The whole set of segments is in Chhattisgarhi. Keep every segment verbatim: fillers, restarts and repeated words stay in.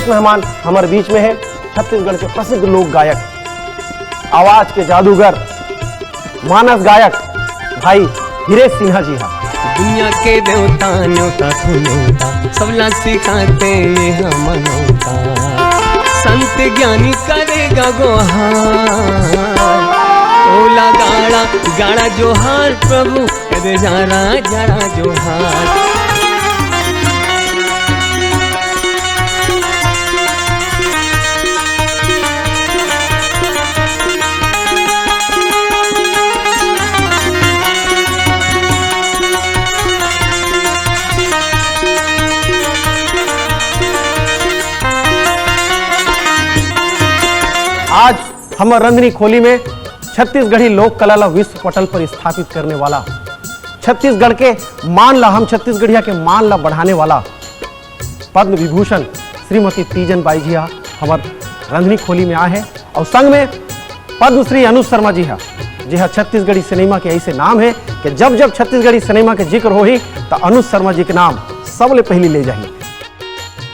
मेहमान हमर बीच में हे छत्तीसगढ़ के प्रसिद्ध लोक गायक, आवाज के जादूगर, मानस गायक भाई हीरे सिन्हा जी हा। दुनिया के देवता न्योता तू न्योता, सबला सिखाते ये हम मनौता। संत ज्ञानी करेगा गोहार, ओला गाड़ा गाड़ा जोहार प्रभु, अरे जरा जरा जोहार। आज हमर रंधनी खोली में छत्तीसगढ़ी लोक कला ला विश्व पटल पर स्थापित करने वाला, छत्तीसगढ़ के मान ला, हम छत्तीसगढ़िया के मान ला बढ़ाने वाला पद्म विभूषण श्रीमती तीजन बाई जी हा हमर रंधनी खोली में आए हे अउ संग में पद्मश्री अनुज शर्मा जी हा, जे हा छत्तीसगढ़ी सिनेमा के ऐसे नाम हे कि जब जब छत्तीसगढ़ी सिनेमा के जिक्र होही त अनुज शर्मा जी के नाम सबले पहली ले जाही।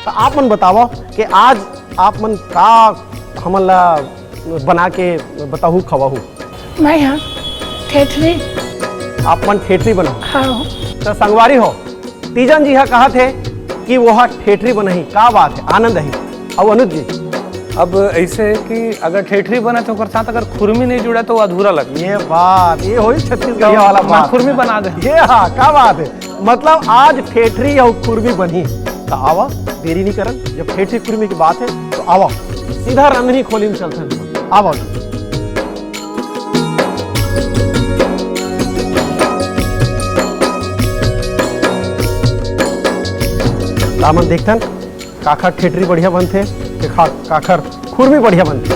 त आप मन बतावव कि आज आप मन का हमन ला बना के बताहू खवाहू? मैं हा ठेठरी। आप मन ठेठरी बनाओ। हाँ। त संगवारी हो, तीजन जी हा कहत हे कि वो हा ठेठरी बनाही। का बात हे, आनंद आही। अउ अनुज जी? अब ऐसे हे कि अगर ठेठरी बने तो ओकर साथ अगर खुरमी नहीं जुड़ा तो वो अधूरा लगता। ये बात, ये होई छत्तीसगढ़िया वाला मैं बात। खुरमी बना दे। ये हाँ, का बात हे। मतलब आज ठेठरी अउ खुरमी बनही। त आवा, देरी नहीं करन, जब ठेठरी खुरमी की बात हे त आवा सीधा रंधनी खोली में चलथन। आवा। त हमन देखथन काखर ठेठरी बढ़िया बनथे, के खा-, काखर खुरमी बढ़िया बनथे।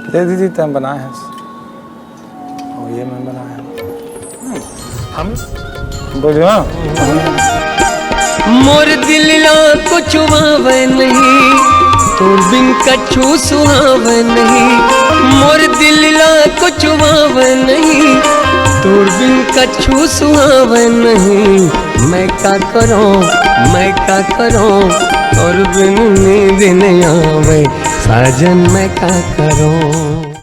ये दीदी, तैं बनाए हस। और ये मैं बनाया हूँ। हम बोलिए ना। मोर दिल ला कुछ भावे नहीं, तोर बिन कछु सुहावे नहीं। मोर दिल ला कुछ भावे नहीं, तोर बिन कछु सुहावे नहीं। मैं का करूं, मैं का करूं, तोर बिन नींद नहीं आवे, साजन मैं का करूं।